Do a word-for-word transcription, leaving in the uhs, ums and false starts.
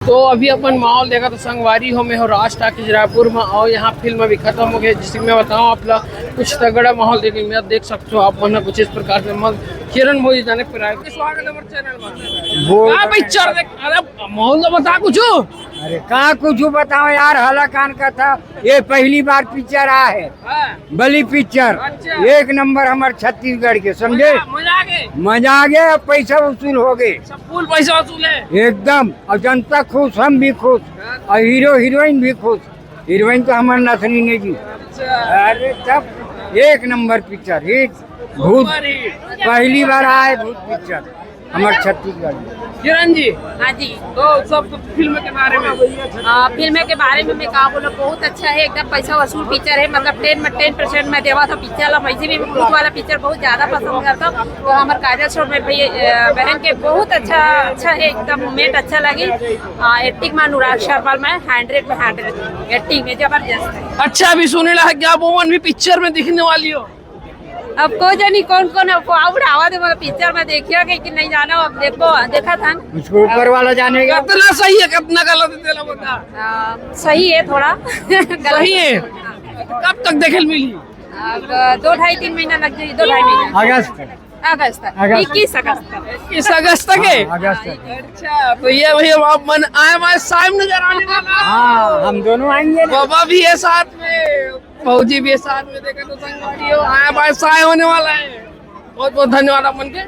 तो अभी अपन माहौल देखा तो संगवारी हो, मैं हो राज टाकीज रायपुर में, और यहाँ फिल्म अभी खत्म हो गई, जिससे मैं बताऊँ आप लोग कुछ तगड़ा माहौल देखे, मैं देख सकते हो आप मन कुछ इस प्रकार से मन। किरण भोजी जाने पर आए, स्वागत है हमारे चैनल में। वो का पिक्चर देख, अरे माहौल तो बता कुछ। अरे का कुछ बताओ यार, हला कान का था, ये पहली बार पिक्चर आ है। हाँ। बली पिक्चर। अच्छा। एक नंबर हमारे छत्तीसगढ़ के, समझे? मजा, मजा आ गए। मजा आ गया, अब पैसा वसूल हो गए। सब फुल पैसा वसूल है। एकदम। और जनता खुश, हम भी खुश, हाँ। और हीरो हीरोइन भी खुश। हीरोइन तो हमारे नथनी ने जी। अच्छा। अरे तब एक नंबर पिक्चर, हिट। भूत। Super hit. पहली बार आए भूत पिक्चर हमारे छत्तीसगढ़ में। किरण जी, हाँ जी। तो सब फिल्म के बारे में। आ, फिल्म के बारे में मैं का बोलूँ, बहुत अच्छा है, एकदम पैसा वसूल पिक्चर है, मतलब टेन में टेन परसेंट मैं देवा था पिक्चर ला। वैसे भी मैं भूत वाला पिक्चर बहुत ज्यादा पसंद करता हूँ, तो हमारे काजल शोर में भाई, अ, बहन के बहुत अच्छा, अच्छा है, एकदम मूवमेंट अच्छा लगी। आ, एक्टिंग में अनुराग शर्मा में हंड्रेड में हंड्रेड, एक्टिंग में जबरदस्त है। अच्छा, अभी सुने ला है क्या, वो भी पिक्चर में दिखने वाली हो? अब को जानी कौन कौन है, वो उड़ावा दे, मतलब पिक्चर में देखिया कि, कि नहीं जाना, अब देखो, देखा था ना। उसको ऊपर वाला जानेगा। कितना सही है, कितना गलत है, तेरा बता। आ, सही है थोड़ा। गलत सही है। हाँ। कब तक देखे मिली? अब दो ढाई तीन महीना लग जाए, दो ढाई महीना। अगस्त। अगस्त तक। अगस्त। इक्कीस अगस्त तक। इक्कीस अगस्त तक है? हाँ, अगस्त तक। अच्छा, तो ये भैया आप मन आए, हमारे साहब नजर आने वाला है। हाँ, हम दोनों आएंगे ना। बाबा भी है साथ में, भौजी भी है साथ में, देखा तो संगवारी हो, आए भाई साय होने वाला है। बहुत बहुत धन्यवाद आप मन के।